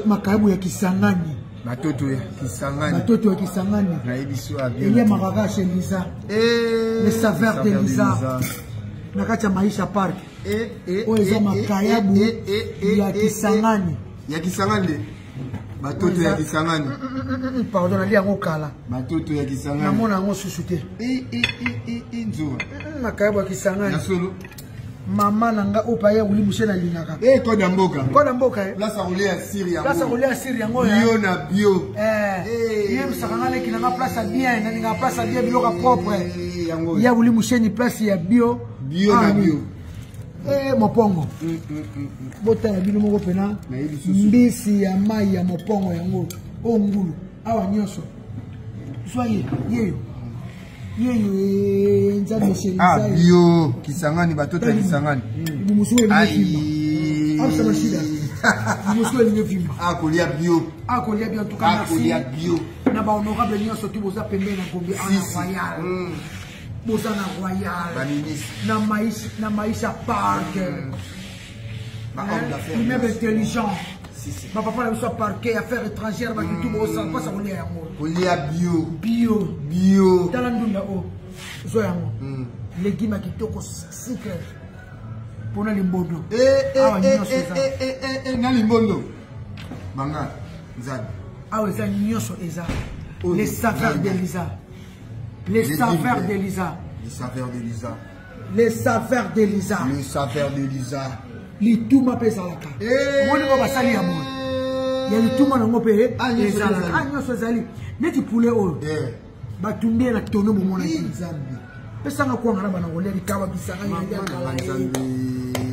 Makayabu ya Kisangani. Batoto ya Kisangani. Batoto ya Kisangani. Nayebi so ya bien. Elia Makaka chez Lisa. Eh, Les saveurs de Lisa. Na kati ya Maisha Park. Eh, eh, Oyo eza eh, makayabu eh, eh, eh, ya eh, eh, Kisangani. Ya Kisangani nde. Batoto ya Kisangani. Pardon, nalia yango kala. Batoto ya Kisangani. Namona yango susu te. Eh, eh, eh, eh, eh, nzoa. Makayabu ya Kisangani. Ya solo. Mama na nga oyo paye wuli mushe nalingaka. Eh, code ya mboka. Code ya mboka eh. Place ya kolia siri yango. Place ya kolia siri yango ya. Bio na bio. Eh. Eh. Yebisaka nga leki na nga place ya bien, nalingaka place ya bien biloko ya propre. Eh, yango. Ya wuli mushe ni place ya bio. Bio na bio. Eh, mopongo. Botala bino moko pena. Mbisi ya mai ya mopongo yango. Oyo ngulu. Awa nyonso. Zwa ye, yeyo. Yeyo nzambe chéri. Ah, bio Kisangani batoto ya Kisangani. Libumu elingi vimba. Abisa mashida. Libumu elingi vimba. Ah, kolia bio. Ah, kolia bio en tout cas Ah, merci. kolia bio. Na ba honorable nyonso tu boza pembeni na Gombe ana Si, si. royal. Boza na royal. Ba ministre. Na maisha, na maisha park. Ba homme d'affaires. Immeuble intelligent. Si, si. Ba papa na biso ya parquet, affaires étrangères, ba kitu boza mpasa kolia yango. Kolia bio. Bio. Bio. Tala ndunda o. Zo yango. Légume ya kitoko sucre. Pona limbondo. Eh, eh, Awa eh, nyonso eh, eza. eh, eh, eh, eh, na limbondo. Banga, nzambe. Awa eza nyonso eza. Oyo, Les saveurs nzambe. de Lisa. Les Les saveurs légumes. de Lisa. Les saveurs de Lisa. Les saveurs de Lisa. Les saveurs de Lisa. Lituma mpe ezalaka. Eh. Omoni ngo basali ya boye. Ya lituma nango mpe Ah, nyonso ezalaka. ezali. Ah, nyonso ezali. Neti poulet oyo. Eh. Batumbi ye na tono bomonaki. Eh, Nzambe. Pesanga kwanga na bana kolia likaba bisanga Mama ya na kala. Nzambe.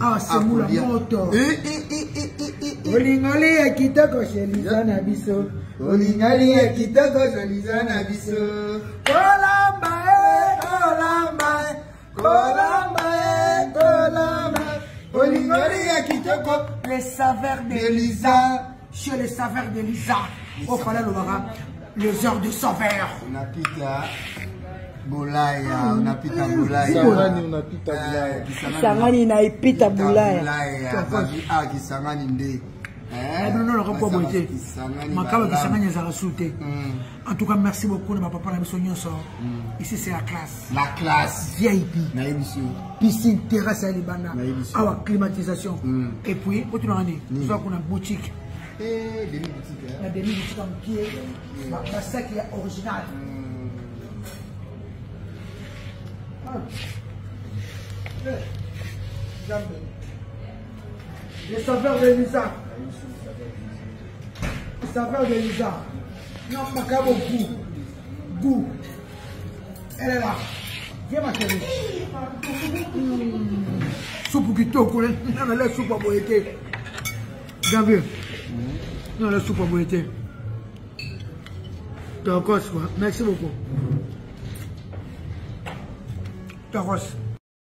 Ah, semula Akolia. moto. Eh, eh, eh, eh, eh, eh, eh. Olingali ya kitoko chez Lisa na biso. Olingali ya kitoko chez Lisa na biso. Kolamba e, kolamba e, kolamba e, kolamba. Olingali ya kitoko. Les saveurs de De Lisa. Chez les saveurs de Lisa. Au fallait le bara. Les heures de saveur. Unapita Bulaya, unapita Bulaya. Kisangani unapita Bulaya. Eh, Kisangani naipita Bulaya. Bulaya. Babi ah Kisangani nde. Eh, bino nalaka mpo boye te. Kisangani Makalo balamu. Kisangani ezalaka su te. En tout cas, merci beaucoup na bapapa na biso nyonso. Ici c'est la classe. La classe. VIP. Nayebi so. Piscine, terrasse ya libanda. Nayebi so. Awa climatisation. Et puis, otunaka nini? Toza kuna boutique. Eh, demi boutique hein. Na demi boutique ya mokie. Basaki ya original. Ah. Eh. Nzambe. Les saveurs de Lisa. Les saveurs de Lisa. Non, makabo goût. Goût. Elle est là. Viens ma chérie. Soupe kitoko. Non, la soupe à boiter. Gabi. Non, la soupe à boiter. Tokos, quoi. Merci beaucoup. Tokos.